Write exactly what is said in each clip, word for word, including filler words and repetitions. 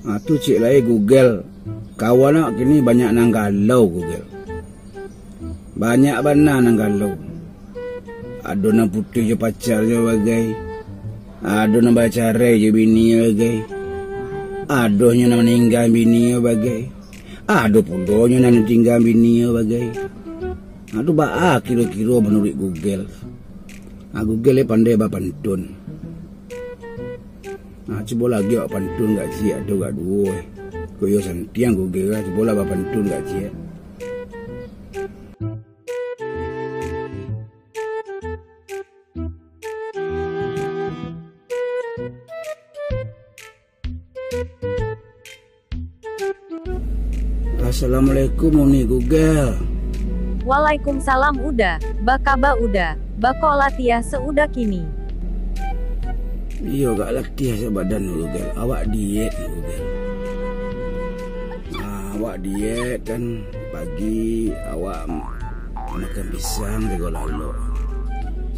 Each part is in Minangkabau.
Ha, tu cek lai Google. Kawan awak kini banyak nan galau, Google. Banyak bana nan galau. Ado nan putuih jo pacarnyo bagai. Ado nan bacarai jo bininyo bagai. Ado nyo nan maningga bininyo bagai. Ado pulo nyo nan ditingga bininyo bagai. Ha, tu baa kiro-kiro manuruik Google? Ha, Google ni pandai bapantun. Ha, cubo lagi awak pantun gak ciek tu gak duo, eh. Kok iyo santiang Google lah, cubolah bapantun gak ciek. Assalamualaikum, Uni Google. Waalaikumsalam, Uda. Bakaba, Uda? Bako latiah se Uda kini? Iyo, agak latiah se badan, Google. Awak diet, Google. Ah, awak diet kan, pagi awak makan pisang tigo lalok.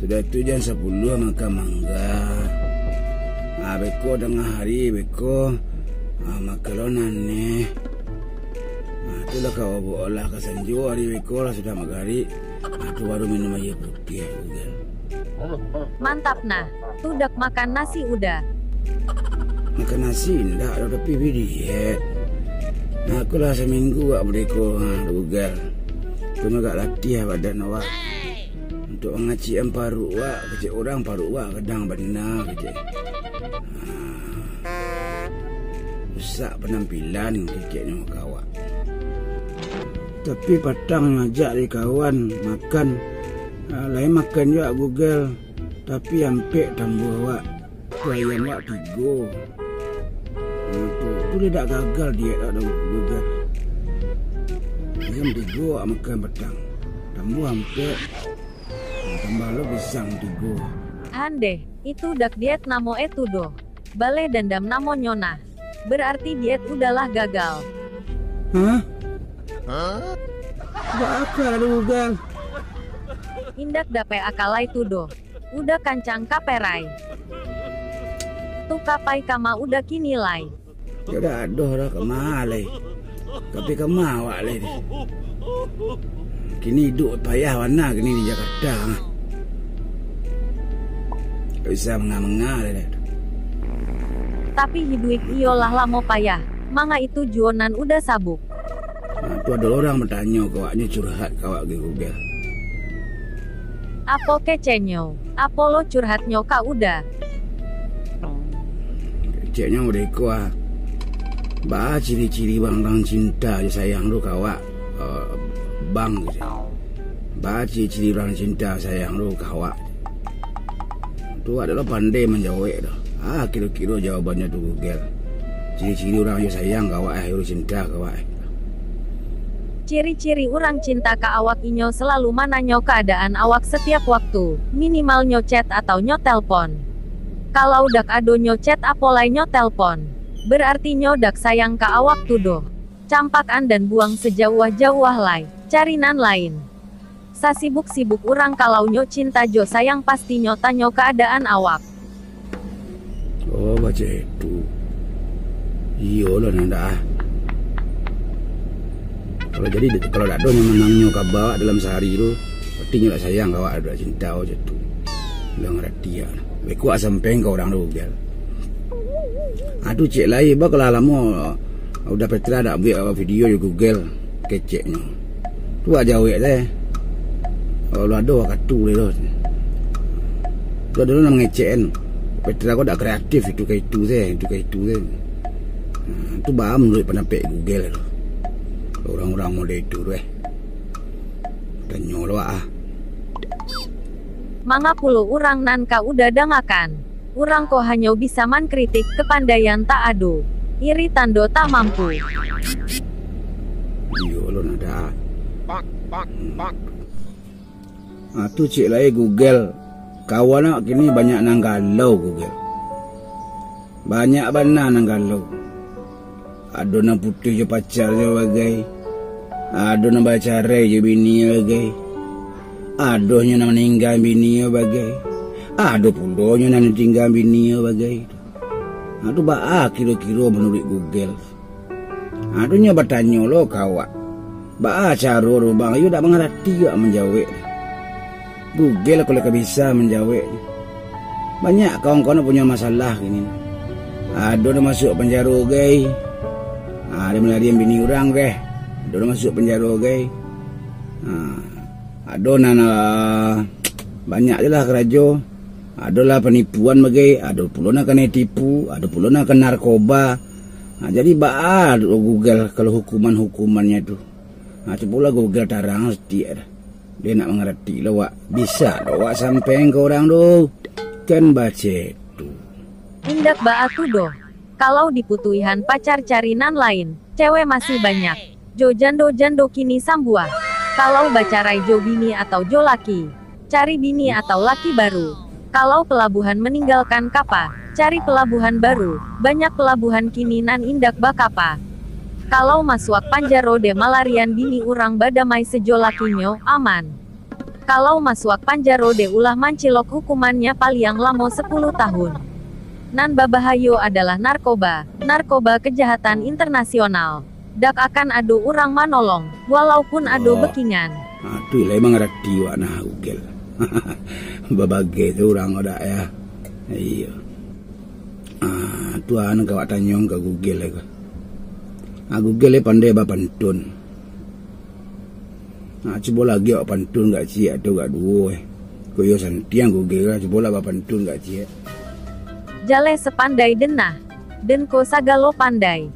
Sudah tu jam sapuluah makan mangga. Ah, beko tangah hari, beko, ah, makan lo naneh. Ah, tu lah ka olah ka sanjo hari, beko lah sudah magarik. Ah, tu baru minum aia putiah, Google. Mantap nah. Tu dak makan nasi Uda? Makan nasi indak doh, tapi bi diet. Nah, aku lah saminggu awak merdeko, ha, Google. Kena agak latiah badan awak. Untuk mangacikan paruik awak, kecek urang paruik awak kadang bana, kecek. Ha. Rusak penampilan, keceknyo ka awak. Tapi patang ngajak di kawan makan, ha, lai makan juo Google. Tapi ampek tambuah awak. Tu ayam awak tigo. Hmm, tu, tu dia dak gagal diet awak dah gagal. Ayam tigo awak makan patang. Tambuah ampek. Hmm, tambah lo pisang tigo. Andeh, itu dak diet namo e tu doh. Baleh dendam namonyo nah. Berarti diet Uda lah gagal. Hah? Baa kok lah gagal? Indak dapek akal lai tu doh. Uda kancang ka perai. Tu ka pai kama Uda kini lai? Yo dak ado dah kama lai. Tapi kama awak lai ni. Kini iduik payah bana kini di Jakarta. Dak bisa manga-manga lai dah. Tapi iduik iyo lah lamo payah. Manga itu juo nan Uda sabuk. Ha, tu ado urang batanyo ka awaknyo, curhat ka awak di Google. Apo keceknyo? Apo lo curhatnyo ka Uda? Keceknyo mode iko ah. Baa ciri-ciri urang, urang cinta jo sayang tu ka awak, eh, Bang, keceknyo. Baa ciri-ciri urang cinta sayang tu ka awak? Tu awak dak pandai manjawek doh. Ah, kiro-kiro jawabannyo tu Google. Ciri-ciri urang yo sayang ka awak, eh, yo cinta ka awak, eh. Ciri-ciri urang cinta ka awak, inyo salalu mananyo kaadaan awak satiap waktu, minimal nyo chat atau nyo telpon. Kalau dak ado nyo chat apo lai nyo telpon, berarti nyo dak sayang ka awak tu doh. Campakan dan buang sajauah-jauah lai, cari nan lain. Sasibuk-sibuk urang, kalau nyo cinta jo sayang, pastinyo tanyo kaadaan awak. Oh, bacak itu. Iyolah, nan dah. Kalau jadi, kalau dak ado nyo mananyo kaba awak dalam sahari tu, berarti nyo dak sayang ka awak, dak cinta awak, cak tu. Lah ngarati yo. Beko awak sampaian ka urang tu, Google. Aduh, cek lai, bah, kalau lamo Uda Petra dak buek video di Google, keceknyo. Tu awak jawek lai. Kalau ado wakatu lai tu. Tu ado nan mangecek kan. Petra ko dak kreatif, itu ka itu se, itu ka itu se. Nah, tu baa manuruik pandapek Google tu. Urang-urang model itu tu, eh. Tanyo lo ah. Manga pulo urang nan ka Uda dangakan. Urang ko hanyo bisa mankritik, kapandaian tak ado. Iri tando tak mampu. Iyo lo nada. Ah, tu cek lai Google. Kawan awak kini banyak nan galau, Google. Banyak bana nan galau. Ado nan putuih jo pacarnyo bagai. Ado nan bacarai jo bininyo bagai. Ado nyo nan maningga bininyo bagai. Ado pulo nyo nan ditingga bininyo bagai. Ha, tu baa kiro-kiro manuruik Google? Ha, tu nyo batanyo lo ka awak. Baa caro urang iyo dak mangarati awak manjawek. Google kalau ka bisa manjawek. Banyak kawan-kawan punyo masalah kini. Ado nan masuak panjaro gai. Ha, ado malarian bini urang gai. Ado nan masuak panjaro gai. Ha, ado nan, ah, banyak je lah karajo. Adolah panipuan bagai, ado pulo nan kanai tipu, ado pulo nan kanai narkoba. Ha, jadi baa Google kalau hukuman-hukumannyo tu? Ha, cubolah Google tarang satiak dah. Dia nak mangarati lah wak. Bisa doh wak sampaian ka urang tu. Kan bacek tu. Indak baa tu doh. Kalau diputuihan pacar cari nan lain, cewek masih banyak. Jo jando-jando kini sambuah. Kalau bacarai jo bini atau jo laki, cari bini atau laki baru. Kalau pelabuhan meninggalkan kapa, cari pelabuhan baru. Banyak pelabuhan kini nan indak bakapa. Kalau masuak panjaro dek malarian bini urang badamai sejo lakinyo, aman. Kalau masuak panjaro dek ulah mancilok hukumannyo paliang lamo sapuluah tahun. Nan babahayo adalah narkoba, narkoba kejahatan internasional. Dak akan ado urang manolong, walaupun ado bekingan. Ha, tu lai mangarati wak nah Google. Babagai tu urang ko dak ya. Iyo. Ah, tu an ka wak tanyo ka Google ko. Ah, Google ni pandai bapantun. Ah, cubolah agak pantun gak ciek atau gak duo eh. Ko iyo santiang Google lah, cubolah bapantun gak ciek. Jaleh sapandai den nah. Den ko sagalo pandai.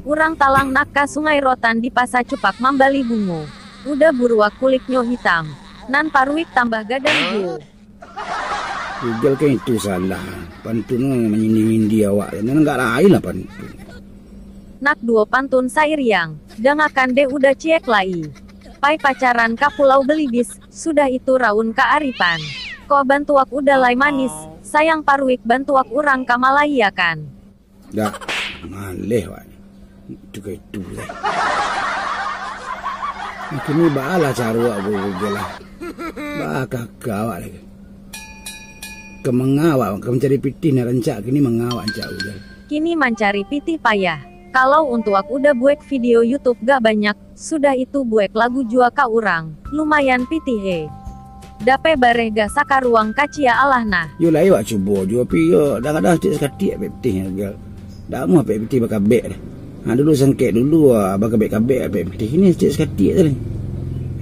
Urang talang nak ka Sungai Rotan di Pasa Cupak mambali bungo. Udah buruak kuliknyo hitam. Nan paruik tambah gadang juo. Google kan itu salah. Pantun tu manyindir-nyindir awak. Nan agak lain lah pantun. Nak duo pantun sairiang. Dangakan dek udah ciek lai. Pai pacaran ka Pulau Belibis, sudah itu raun ka Aripan. Ko bantuak udah lai manis, sayang paruik bantuak urang ka malahiakan. Dak, maleh wak. Itu ka itu lah. Kini baalah caro awak Google lah. Baa kaka awak lagi. Ka manga awak, ka mancari pitih nan rancak kini manga awak rancak Google. Kini mancari pitih payah. Kalau untuak udah buek video YouTube gak banyak, sudah itu buek lagu jua ka urang. Lumayan pitih e. Dapek bareh gah sakaruang kaciak alah nah. Yo lai wak cubo juo pi yo, kadang-kadang saketek-saketek apek pitih gal. Dak amuah apek pitih bakabek dah. Ha, dulu sangkek dulu, ah, bakabek-kabek apek pitih. Kini saketek-saketek tadi.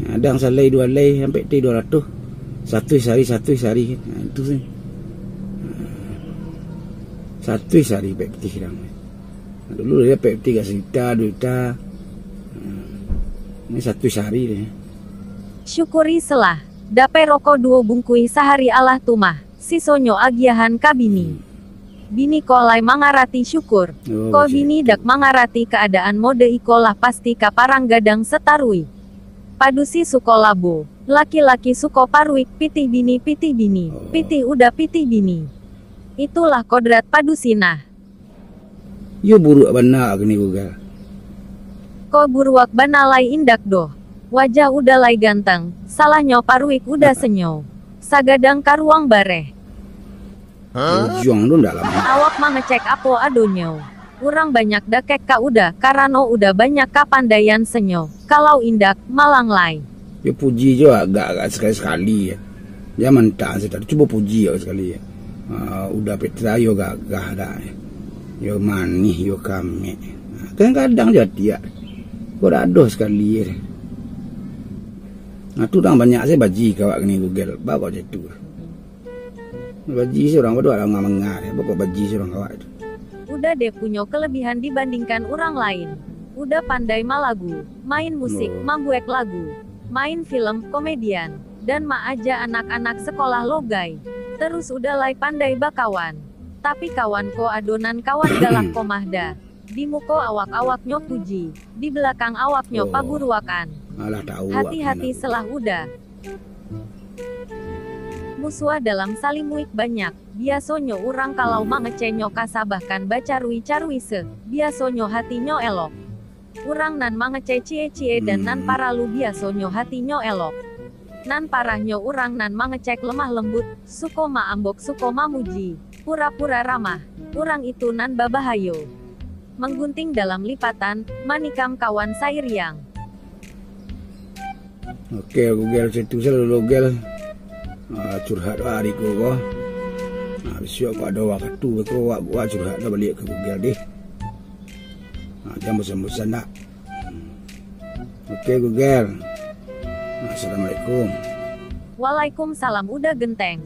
Ha, kadang salai duo alai sampai pitih duo ratuih. Satuih sari, satuih sari. Ha, itu sih. Ha. Satuih sari apek pitih kadang. Dulu dia pek tigo juta, dua juta. Hmm. Ini satu sehari deh. Syukuri selah, dapek rokok duo bungkuih sahari alah tu mah, sisonyo agiahan ka bini. Bini ko lai mangarati syukur. Oh, ko bini dak mangarati keadaan mode iko lah pasti ka parang gadang sataruih. Padusi suko labo, laki-laki suko paruik, pitih bini, pitih bini, oh, pitih udah, pitih bini. Itulah kodrat padusi nah. Yo buruak bana kini Google. Ko buruak bana lai indak doh. Wajah udah lai ganteng, salahnyo paruik udah senyau. Sagadang karuang bareh. Ujuang tu ndak lamo. Awak mangecek apo adonyo. Urang banyak dakek ka udah, karano udah banyak kapandaian senyau. Kalau indak, malang lai. Yo puji jo agak-agak sakali-sakali. Jan mantah sajo, cubo puji awak sakali. Ah, udah Petra yo gagah dah. Yo manih, yo kamek. Kadang-kadang jo atiak. Ko dak ado sakali. Nah, tu dah banyak sajo baji ka awak kini Google. Baa kok cak tu. Baji surang pado lah manga-manga, baa kok baji surang ka awak tu. Udah deh punyo kelebihan dibandingkan urang lain. Udah pandai malagu, main musik, oh, mambuek lagu, main film, komedian, dan maaja anak-anak sekolah logai. Terus udah lai pandai bakawan. Tapi kawan ko ado nan kawan galak ko mah dah. Di muko awak-awaknyo puji, di belakang awaknyo, oh, paburuakan. Alah tahu. Hati-hati selah udah. Musuah dalam salimuik banyak. Biasonyo urang kalau mangecek nyo kasa bahkan bacarui-carui se, biasonyo hatinyo elok. Urang nan mangecek ciek-ciek dan nan paralu biasonyo hatinyo elok. Nan parahnyo urang nan mangecek lemah lembut, suko maambok suko mamuji, pura-pura ramah. urang itu nan babahayo. Manggunting dalam lipatan, manikam kawan sairiang. Oke, Google, situ selalu Google. Ah, curhat wak ari ko ko. Ah, bisuak ko ado wakatu ko, wak, wak curhat dah baliak ka Google deh. Ah, jan bosan-bosan nak. Oke, Google. Assalamualaikum. Waalaikumsalam Uda Genteng.